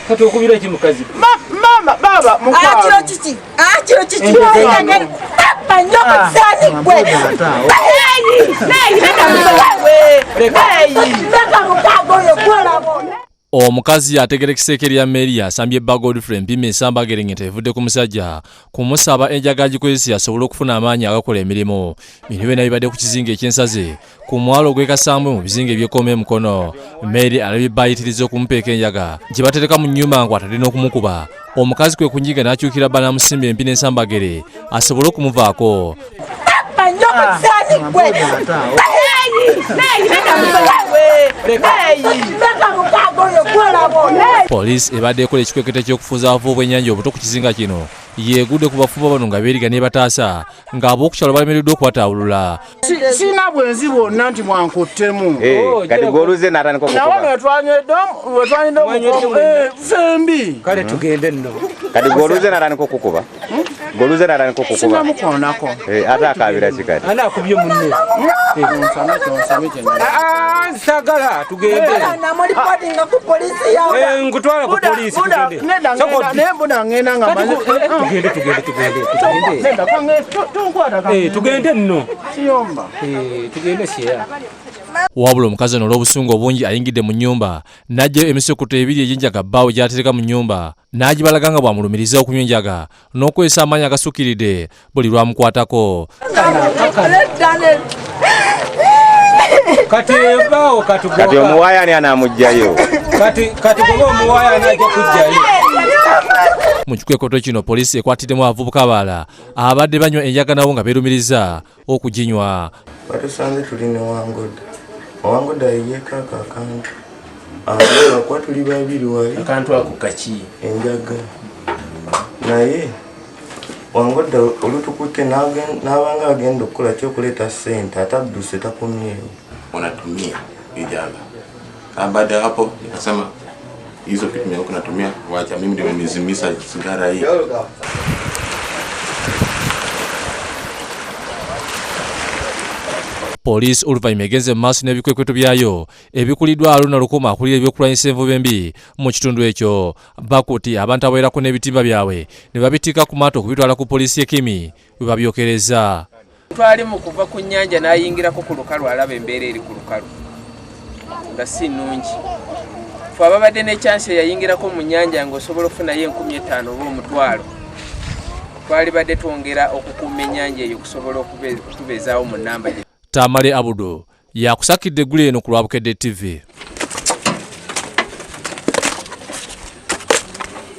Kati okubira ki mukazi? Mama, baba, mukwano. Kino kiki? Kino kiki? Baba nnyo musaani gwe. Leka mukaaga oyo gwolaba. Omukazi ategerekeseeko erya Mary asambye bba Godfrey Mpima ensambagere ng'ente evudde ku musajja kumusaba enjaga agikozese asobole okufuna amaanyi agakola emirimu. Bino byonna bibadde ku kizinga eky'ensaze ku mwalo gw'e Kasambwe mu bizinga eby'ekkooma e Mukono. Mary alabye bba ayitiriza okumupeeka enjaga gye batereka mu nnyumba ng'atadde n'okumukuba. Omukazi kwe kunyiiga n'akyukira bba n'amusimba empi n'ensambagere asobole okumuvaako. Poliisi ebadde ekola ekikwekweto ky'okufuuza abavubi bw'ennyanja obuto ku kizinga kino yeegudde ku bafuba bano nga beeriga n'ebataasa ng'ab'oku kyalo balemereddwa okubataawulula. Sirina bwenzi bwonna nti bwankuttemu. Eh, kati gw'oluze n'atandika okukuba. Nawe lwe twanywedde omukomo eh, fembi. Kale tugende nno. Kati gw'oluze n'atandika okukuba. Gw'oluze n'atandika okukuba. Sinamukoonako. Eh, ate akaabira ki kati? Ani akubye munne? Ah, sagala tugende. Namulipodinga ku polisi yawe. Nkutwala ku polisi tugende. Naye mbuda ngenda nga maze. Tugende tugende tugende tugende. Nenda kange tonkwata kange. Tugende nno. Siyomba. Tugende siya. Wabula omukazi ono olw'obusungu obungi ayingidde mu nnyumba n'aggyayo emisekuto ebiri egy'enjaga bbaawe gy'atereka mu nnyumba n'agibalaga nga bw'amulumiriza okunywa enjaga n'okukozesa amaanyi agasukkiridde buli lw'amukwatako. Kati bbaawo katugoba. Kati omuwaaya ani anaamuggyayo? Kati katugoba omuwaaya ani ajja kuggyayo? Mu kikwekweto kino poliisi ekwatiddemu abavubuka abalala abadde banywa enjaga nabo nga beerumiriza okuginywa. Batusanze tuli ne Wangoda. Wangoda yeyeeko ako akantu. Awo kuba tuli babiri wali. Akantu ako kaki? Enjaga. Naye Wangoda olutukutte n'abanga agenda okukola ki okuleeta ssente ate adduse takomyewo. Wanatumia ijaga. Baada ya hapo nikasema hizo kitu mimi natumia, wacha mimi ndio nimezimisa sigara hii. Poliisi oluvannyuma egenze mu maaso n'ebikwekweto byayo ebikuliddwa Haruna Lukoma akulira ebyokulwanyisa envuba embi mu kitundu ekyo. Bakutte abantu abawerako n'ebitimba byabwe ne babitikka ku maato okubitwala ku poliisi y'e Kimi we babyokereza. Twali mu kuva ku nnyanja n'ayingirako ku lukalu alaba embeera eri ku lukalu nga si nnungi. Ffe ababadde ne chance eyayingirako mu nnyanja ng'osobola okufunayo 5,000 oba 1,000, twalibadde twongera okukuuma ennyanja eyo okusobola okubeezaawo mu nnamba gye. Tamale Abudu yakusakidde eggulu eno ku lwa Bukedde TV.